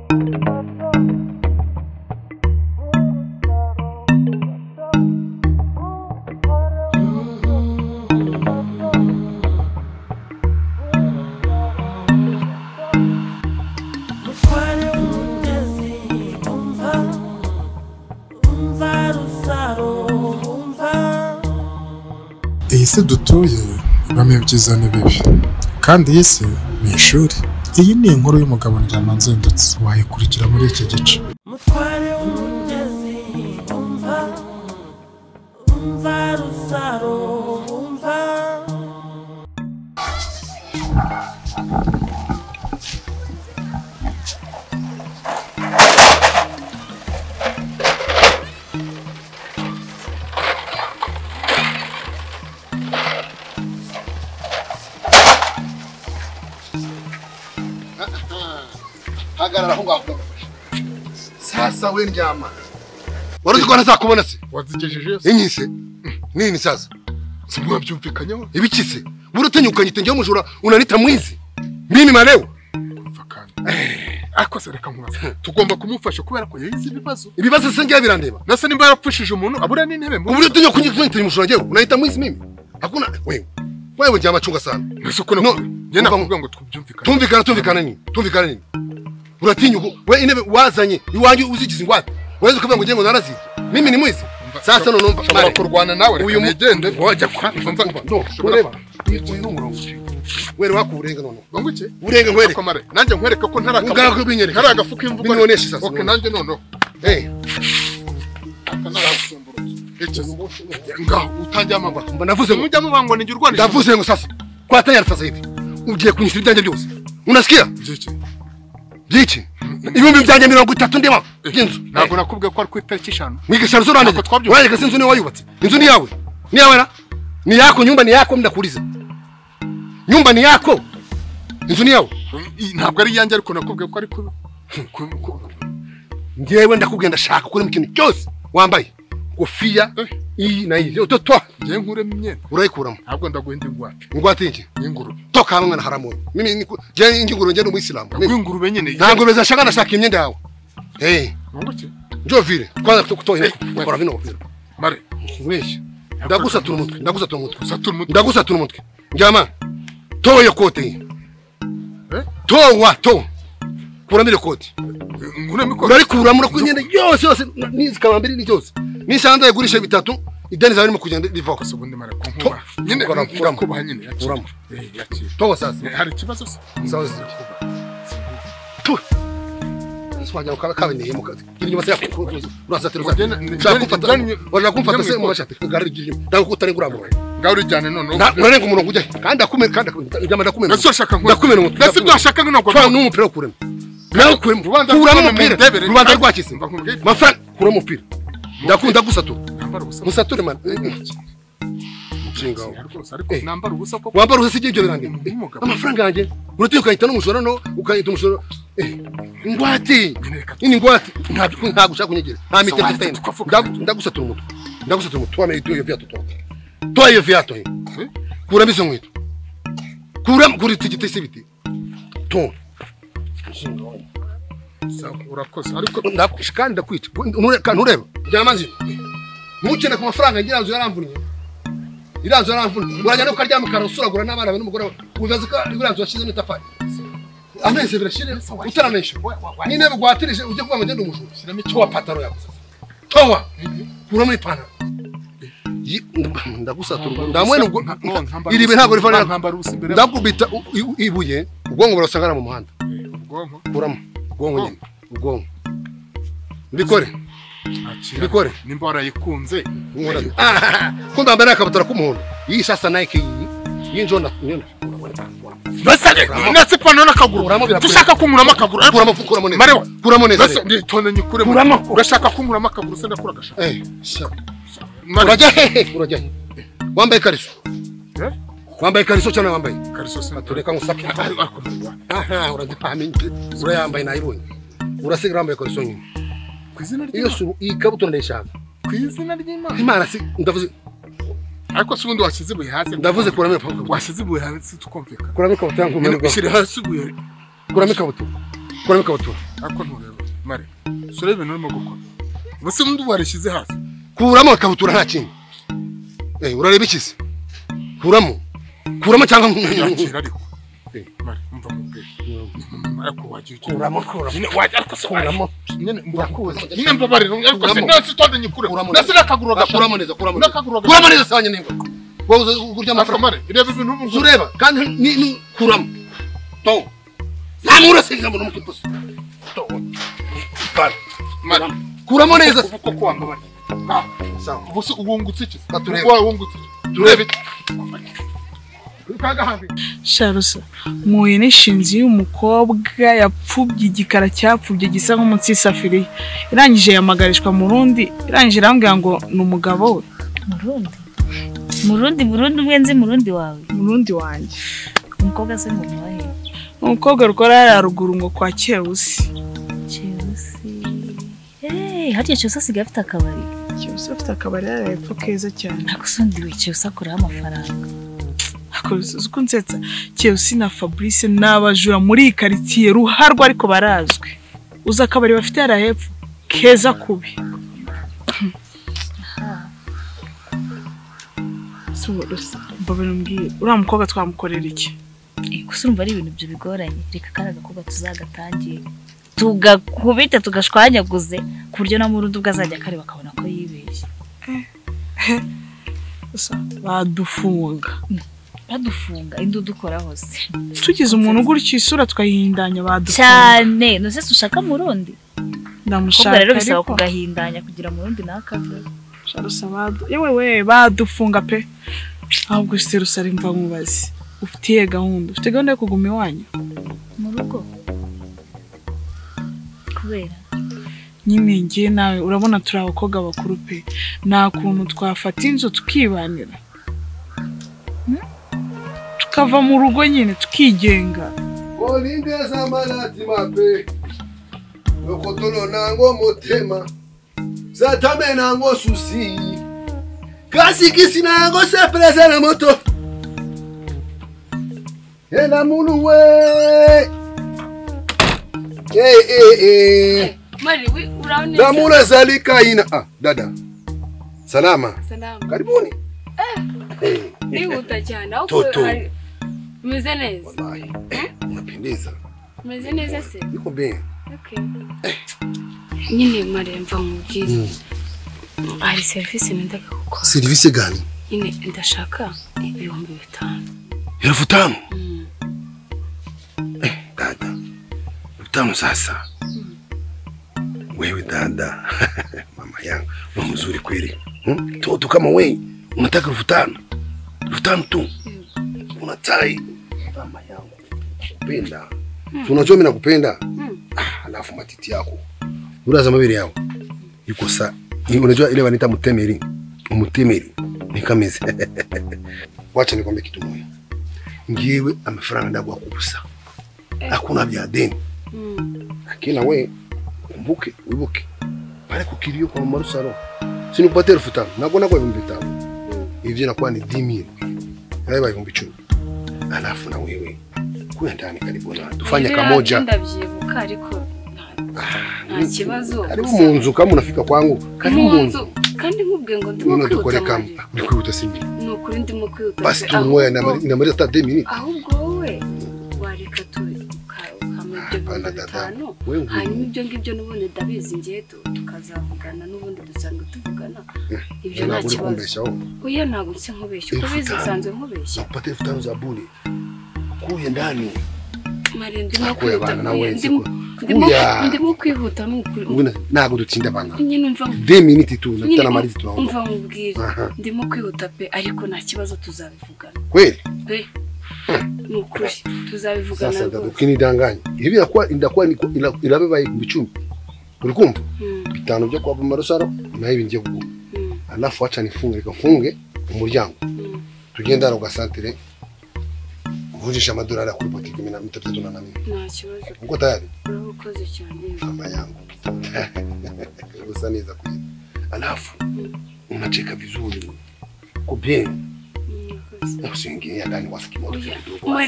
Iyi si dutuye ibamo ibyiza n'ibibi, kandi iyi si ni ishuri. Iyi ni inkuru y'umugabo Ndyamanzindutse, wayikurikira muri iki gice. Mutware w'umugezi umva, umva Rusaro umva. Hagarara aho ngaho ndagufasha. Sasa we ndyama. Wari uzi ko ntazakubona se? Wazigejeje Inyise? Nini sasa? Si mwabyumvikanyeho? Ibiki se? Buri utinyuka nyite njye umujura unanita mwizi. Mimi marewe. Kumva ariko se reka nkubaze. Tugomba kumufasha kubera ko yayize ibibazo. Ibibazo se ngiye birandeba. Nase nimba yarapfushije umuntu abura n'intebe mu. Buri utinyuka nyite umujura njye unanita mwizi mimi. Hakuna wewe. Wewe ndyama chunga sana. Nase ko no. Njye nakubwira ngo tubyumvikane. Tumvikana tumvikana nini? Tumvikana nini? Uratinyuka we intebe wazanye iwanjye uzigize ingwate. Weze kuvuga ngo ngiye ngo narazibye. Mimi ni mwizi. Sasa none umva nshobora kurwana nawe reka nigende. Wajya kwa umva no ureba uyu ni umurongo were wakurenga none ngo iki urenga nkwereke nanjye nkwereke ko ntaraka binyereka ntaragafuka imvugo binyonesha sasa. Okay nanjye none aka ngaho utangiye amagwa mba navuze mujya mubangwa ni urwanisha ndavuze ngo sasa kwa tayari sasa hivi ugiye kunyishyura ibyanjye byose unasikia byiki ibihumbi byanjye 30 ndema by'inzu. Ntabwo nakubwiye ko ari ku itariki 5 mwigisha ruzo rwandike inzu ni wayubatse inzu ni yawe ni yawe na ni yako nyumba ni yako ndakuliza nyumba ni yako inzu ni yawe ntabwo ari yanjye ariko nakubwiye ko ari ku ngewe ndakubwiye ndashaka kuri mu kintu cyose wambaye kofia iyi na iyi toto ngiye nkuremo imyenda urayikuramo ntabwo ndaguhenda ingwate ingwate iki ingurube toka hamwe na haramu mimi ngiye ingurube ngiye n'umuyisilamu ingurube nyine ntabwo bezashaka ndashaka imyenda yawe ngo iki njo vile kwanza kutoa kora vino vile mare ubeshya ndagusatura umutwe ndagusatura umutwe satura umutwe ndagusatura umutwe njama toa iyo kote toa to kuramo iyo kote urarikuramo no kunyenda yose yose nizikaba mbiri ni cyose nishanza igurisha bitatu ideni zawe kugenda riva se ubundi mare kunkuba nyine kubaha nyine kuramo toa sasa hari ikibazo se sasa tu swajya ukabineye mukazi inyuma se urasatira urasatira kumfata se mu bashati garigije ndakutare nguramo ngaho rijyane none urarenga umurongo ujya kandi akumena kandi akumena ndakumena ndetse ushaka ndakumena umutwe ndetse ibyo washaka ntabwo twa n'umupira ukuremo nawe kuremo kuramo umupira rubanda rwakise mafaranga kuramo umupira ndakunda gusatura musature man nshinga ariko nambara ubusa ko wambara ubusa ibyo birande amafaranga yanjye uratiye ukahita n'umushora no ukahita umushora ingwate ini ngwate ntabwo ushaka kunyegera nta mitego mfite ndagusatura umutwe ndagusatura umutwe wame iyo viato to toa iyo viato kuramo izo nkweto kuramo kuri tigite se biti to urakoze ariko ndakushikanda ndakwica ntureba byamaze ntukene ku mafaranga ngira nzu yaramvunnye iranzu yaramvunnye urajya no ukaryama ukarusuragura n'abana bawe n'umugore ubaza ko iranzu yashize n'itafari amezi birashire utaranesha n'intebe gwatirije ujye kuba ngo ngende umujura shyiramo icyo wa pataro yaguze towa kuramo ipantaro ndagusatura ndamwene ubwo iribe ntabwo riva ndakubita ibuye ubwonko burasangana mu muhanda ubwonko kuramo ubwonko nyine ubwonko mbikore mbikore nimba warayikunze ko ndambaye akabutura k'umuhondo iyi sasa Nike iyi y'injona basa ndetse ipantaro n'akaguru dushaka kunkuramo akaguru kuramo kuramo neza kuramo neza basa nditonde nyikuremo urashaka kunkuramo akaguru se ndakura agashaka urajya hehe urajya wambaye ikariso wambaye ikariso cyane wambaye ikariso se tureka ngusake aha urajya urayambaye nayibonye urasigara wambaye ikariso nyine ku izina iyo suru iyi kabutura ndayishaka ku izina ry'Imana Imana si ndavuze ariko se ubundi washyize ibuye hasi ndavuze kuramo washyize ibuye hasi tukumvikana kuramo ikabutura ushyire hasi ibuye kuramo ikabutura kuramo ikabutura Ariko ntureba mare sore ibintu urimo gukora ubuse undi warishyize hasi kuramo ikabutura nta kindi urareba iki se kuramo kuramo cyangwa yakira ariko mare umva mubwire ariko wagiye kuramo kuramo wajya ariko kuramo nyine nyine mbabarira ariko sinasi tonde nyikure nasi nakaguru kuramo neza kuramo kuramo neza sanya ningo wowe urya amafaranga mare ireba ibintu ureba kandi ni kuramo to zamura singa mu kipusi to mare kuramo neza uko kwanga mare sawa ubuse uwungutse iki katurebe wungutse turebe Sharusa muye nishinzi y'umukobwa yapfubye igikara cyapfubye gisa nk'umunsi isafiriya irangije yamagarishwa mu rundi irangije irambwira ngo ni umugabo we murundi murundi umwe nzi murundi wawe murundi wanjye umukobwa se ngo mubahe umukobwa rukora haruguru ngo kwa Cyeusi Cyeusi hariya Cyeusi asigaye afite akabari Cyeusi afite akabari hepfo keza cyane nakusundi we Cyeusi akuraho amafaranga uko nsetsa Cyeusi na Fabrice n'abajura muri iyi quartier ruharwa ariko barazwi uza akabari bafite hariya hepfo keza kubi uriya mukobwa twamukorera iki gusa urumva ari ibintu byo bigoranye reka kari agakobwa tuzagatangiye tugakubita tugashwanyaguze ku buryo na murundi ubwo azajya akareba akabona ko yibeshye badufunga badufunga indi dukora hose tugize umuntu gutya isura twahindanya badufunga cyane nose ushaka murundi ndamushaka rero bisaba kugahindanya kugira murundi nakave Sharusa badu yewe we badufunga pe ahubwo se rusari mva nkubaze ufitiye gahunda ufite gahunda yo kuguma iwanyu mu rugo kubera nyine ngiye nawe urabona turi abakobwa bakuru pe nta kuntu twafata inzu tukibanira tukava mu rugo nyine tukigenga Olindeza malatima pe lokotolo nango motema zatame nango susi kasi kisi nango se presa na moto ena mulu we Mari we uraone Damula zalika ina dada salama salama karibuni nihuta cyane aho umeze neza wallahi unapendeza umeze neza se niko bien okay nyine mare mva nkubwire hari service nendaga gukora service gani nyine ndashaka 5000 5000 dada 5000 sasa wewe dada mama yangu wewe mzuri kweli toto kama wewe unataka 5000 5000 tu una tai mama yangu nakupenda unajua mimi nakupenda alafu matiti yako uraza mabere yao yuko sa unajua ile wanaita mutemeri umutemeri ni kameze wacha nikwambie kitu moja ngiwe amafaranga ndagwa kubusa hakuna bya deni lakini wewe kumbuke uibuke pale kukilio kwa Marusaro si nikupatie 5000 nakuona kwa 5000 hivi inakuwa ni 10000 hayo 10000 alafu na wewe kuya ndani karibu na tufanye kamoja ndabyibuka ariko nta kibazo karibu mu nzu kama unafika kwangu karibu mu nzu kandi nkubwiye ngo ndimo kwihuta uri kwihuta simbi ni ukuri ndimo kwihuta basi tumoya na maliza hata 10 minutes ahubwo wowe wareka tu ukampa ibyo 5000 hanyuma ibyo ngibyo n'ubundi ndabizi ngiye tukazavugana n'ubundi dusanzwe tuvugana ibyo nta kibazo oya ntabwo nse nkubeshya uko bizi nsanzwe nkubeshya nakupata 5000 za bure kuye ndani mare ndimo kwihuta ndimo kwihuta n'ukuri ntabwo dutinda bana nyine umva 2 minutes tu natanamaliza tu umva nkubwire ndimo kwihuta pe ariko nta kibazo tuzabivugana kweli pe ni ukuri tuzabivugana sasa dada ukinidanganya hivi inakuwa inabeba 10,000 urikumva 5 byo kwa Marusaro na hivi ngiye kuguha alafu acha nifunge nikafunge umuryango tugenda na ugasantere mvunjisha amadolari kuri botike 34 nta kibazo uko tayari urakoze cyane mama yangu usa neza kweli alafu unacheka vizuri uko bien usiingie ndani wasi kimoto kidogo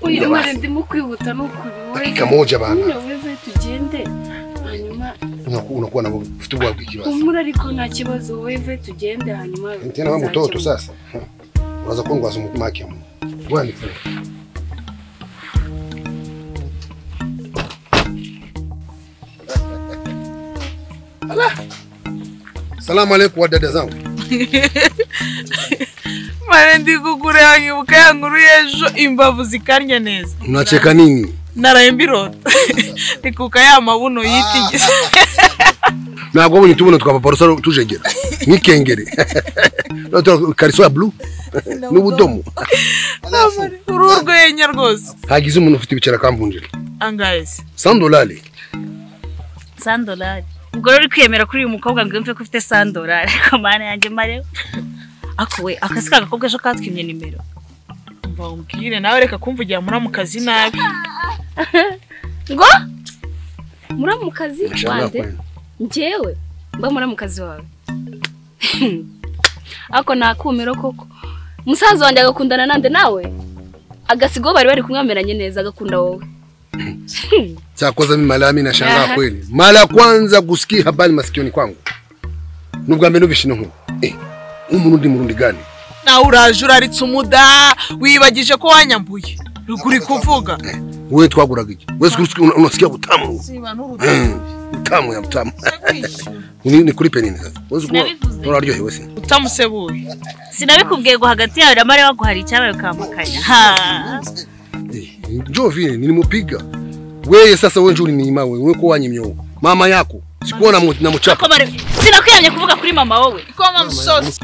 oya mare ndimo kwihuta n'ukuri dakika moja bana wewe tugende Unakuwa na ufite ubwoba bw'ikibazo. Humura ariko nta kibazo wewe tugende hanyuma. Tena wa mtoto sasa. Uraza kongwaza umutima wake. Bwana. Ala. Salamu alaikum wa dada zangu. Mare ndi kukureba nkibuka ya nkuru y'ejo imbavu zikarya neza. Unacheka nini? Naraye mbirota. Nikuka ya mabuno yitigise. Ntabwo wabonye tubuno twa papa Rusaro tujegera. Nk'ikengere. Kariso ya blue n'ubudomo. Uru urwenya rwose. Hagize umuntu ufite ibicara akamvunjira. Angahe se? $100. $100. Ubwo rero uri kwiyemera kuri uyu mukobwa ngo yumve ko ufite $100 ariko mana yanjye mare. Ako we akasi kagakobwa ejo katwimye nimero. Umva umbwire nawe reka kumvugira muramukazi nabi. Ngo muramukazi wande? Njyewe mba muramukazi wawe. Ako nakumiro koko. Musaza wanjye agakundana nande nawe? Agasigo bari kumwameranye neza agakunda wowe. Cyakoze mimi malami na shangaa kweli. Mara kwanza kusikia habari masikioni kwangu. Nubwa mbere nubishino nko. Umurundi murundi gani? Na uraje uraritse umuda wibagije ko wanyambuye. Ruguri kuvuga. Wewe twaguraga iki? Wewe unasikia butamu. Utamu ya butamu. Ni kuri penini sasa. Wewe uraryohewe se. Utamusebuye. Sinabikubwiye ngo hagati yawe na Mare waguhari icyabaye ukamakanya. Ha. Njoo vile nilimupiga. Wewe sasa wewe njoo ni imawe, wewe ko wanyimyo. Mama yako sikuona na muchapa. Sinakwiyamye kuvuga kuri mama wowe. Koma msosi.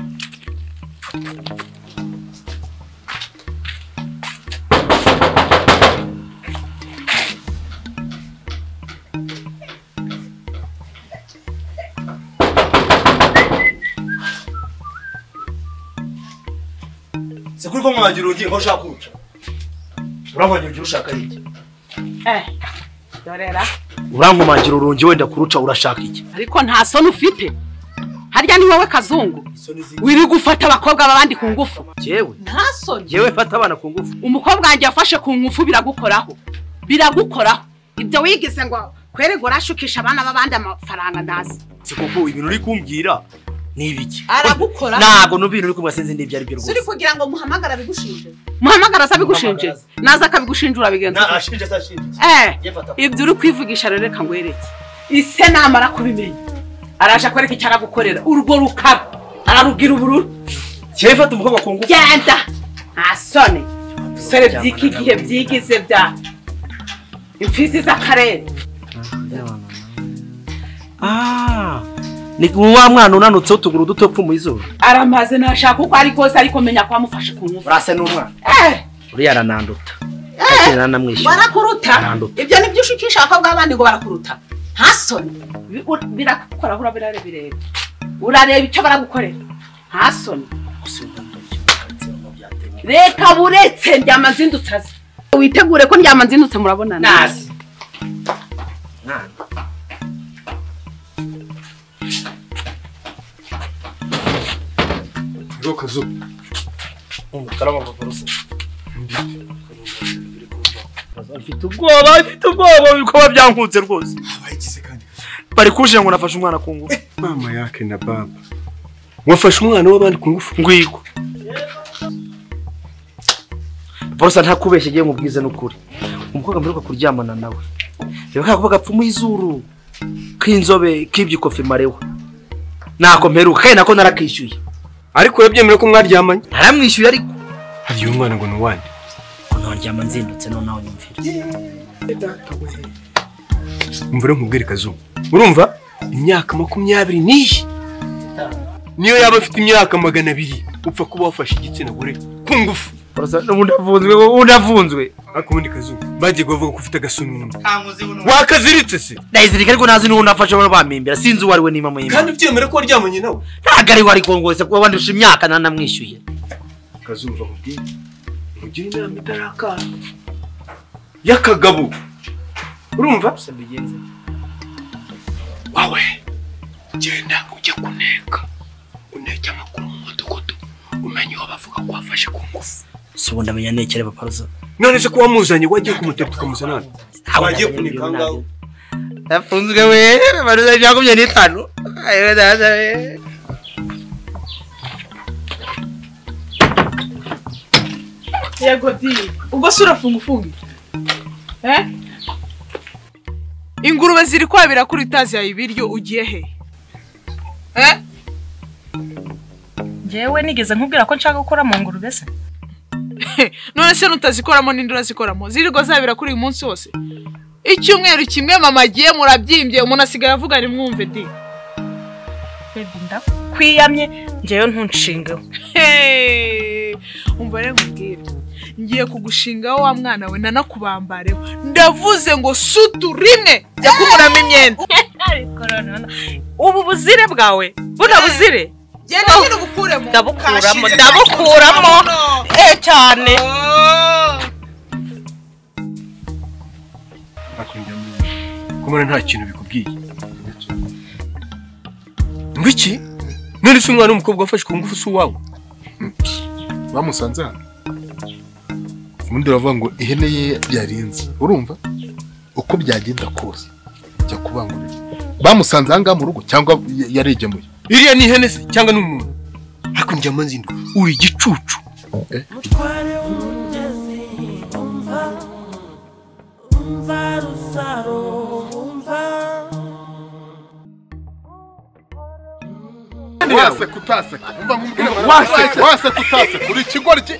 Sekuri ko mwagira ugiye ko ushaka kuca. Urabonye ibyo ushaka iki? Dorera. Urankomangira urungi wenda kuruca urashaka iki? Ariko nta soni ufite. Harya ni wowe Kazungu. Wiri gufata abakobwa babandi ku ngufu. Jewe. Nta soni. Jewe fata abana ku ngufu. Umukobwa wanjye yafashe ku ngufu biragukoraho. Biragukoraho. Ibyo wigize ngo kwerego urashukisha abana babandi amafaranga ndazi. Sikuko ibintu uri kumbwira ni ibiki? Aragukora. Ntago n'ibintu uri kumbwira sinzi n'ibyo ari byo rwose. Suri kugira ngo muhamagara bigushinje. Muhamagara asa bigushinje. Naza akabigushinjura bigenza. Na ashinje ashinje. Ibyo uri kwivugisha rero reka ngwereke. Ise namara kubimenya. Araje akwereka icyo aragukorera. Urwo rukaba ararugira ubururu. Cye fata umukobwa ku ngufu. Genda. Asone. Sore byiki gihe byigize bya imfizi z'akarere. Ni wa mwana unanutse utuguru duto pfu mu izuru. Aramaze nashaka uko ari kose ariko menya ko amufashe ku ngufu. Urase n'umwana. Uri yarananduta. Akira namwishyura. Barakuruta. Ibyo nibyo ushukisha abakobwa b'abandi ngo barakuruta. Ntasoni. Birakukora hura birareba. Urareba icyo baragukorera. Ntasoni. Reka buretse ndyamazindutse aze. Witegure ko ndyamazindutse murabonana. Nazi. Mwana. Kazu. Karama papa. Mfite ubwoba bikoba byankutse rwose. Abayigize kandi. Bari kuje ngo nafashe umwana ku ngufu. Mama yake na baba. Wafashe umwana w'abandi ku ngufu. Ngwiko. Borosa ntakubeshye giye mubwize n'ukuri. Umukobwa mperuka kuryamana nawe. Reba kakuvuga gapfumu izuru. Kinzobe kibyikofe marewa. Nako mperuka kandi nako narakishyuye. Ariko yabyemera ko mwaryamanye. Naramwishyuye ariko. Hari umwana ngo nuwande. Ko naryama nzindutse none nawe nyumvira. Umvura nkubwire Kazungu. Urumva imyaka 20 niyi. Niyo yaba afite imyaka 200 upfa kuba wafashe igitsina gore ku ngufu. Undavunzwe. Ariko ubundi Kazungu bagiye kuvuga ko ufite agasununu. Wakaziritse se? Ndayizirika ariko nazi n'uwo nafashe bamimbira sinzi uwo ari we nima muyimba. Kandi ubyemera ko waryamanye nawe? Ntago ari wari kongose kuba wandusha imyaka nanamwishyuye. Kazungu akubwiye. Mugire inama itarakara. Yakagabo. Urumva? Wawe genda ujye kuneka. Uneke amakuru mu mudugudu umenye uwo bavuga ko wafashe ku ngufu. Si ubu ndamenya nekere papa Rusa. None se ko wamuzanye wagiye kumutera tukamuzana hano? Wagiye kunika ngaho. Ndafunzwe we baruza 25. Ayo dada we. Yego di. Ubwo se urafunga ufunga? Eh? Ingurube ziri kwabira kuri tazi ya ibiryo ugiye he? Eh? Jewe nigeze nkubwira ko nshaka gukora mu ngurube se? None se nutazikoramo nindi urazikoramo? Zirigo zabira kuri uyu munsi wose. Icyumweru kimwe mama agiye murabyimbye umuntu asigaye avuga ni mwumve di. Baby ndakwiyamye njewe ntunshingeho. Hey! Umva rero nkubwire. Ngiye kugushingaho wa mwana we nanakubambareho. Ndavuze ngo sutu rimwe jya kumuramo imyenda. Ubu buzire bwawe buna buzire. Genda nyine ubukuremo. Ndabukuramo ndabukuramo. Eh cyane. Kumara nta kintu bikubwiye. Ngwiki? None se umwana w'umukobwa wafashwe ku ngufu si uwawe? Bamusanze hano. Ubundi uravuga ngo ihene ye yarinze. Urumva? Uko byagenda kose jya kubangurira. Bamusanze aha ngaha mu rugo cyangwa yarigemuye? Iriya ni ihene se cyangwa ni umuntu? Ariko Ndyamanzindu uri igicucu. Mutware w'umugezi umva umva Rusaro umva. Wase kutaseka. Umva nkubwire wase kutaseka. Uri ikigoryi.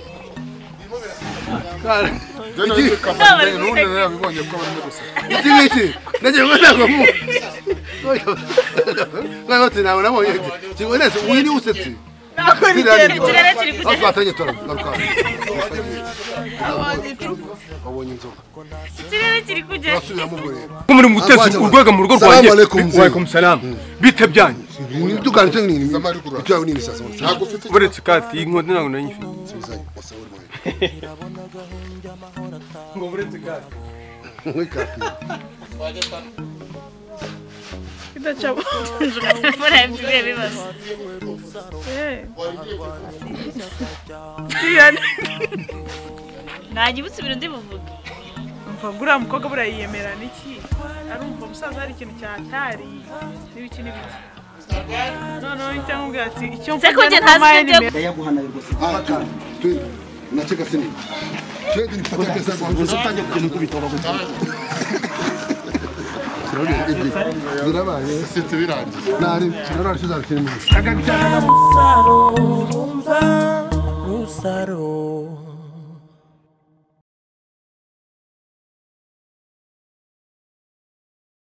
Iki nagiye ngo ntabwo mu. Ntabwo nawe nabonye. Kibonetse uyu ni usetse. Ko muri mutezi urwega mu rugo rwanjye. Wa alaikum salam. Bite byanyu. Uretse kati inkondo ntabwo nayifite. Ngo uretse kati. Telefone ya bibazo. Nagibutse ibintu ndi buvuge. Umva nguriya mukobwa buriya yiyemera niki? Arumva umusaza hari ikintu cyatari n'ibiki n'ibiki. Noneho icyo amubwira ati icyo mvuga ni uko nimero. Ndayaguhana rwose. Unacheka sini. Rusaro umva Rusaro.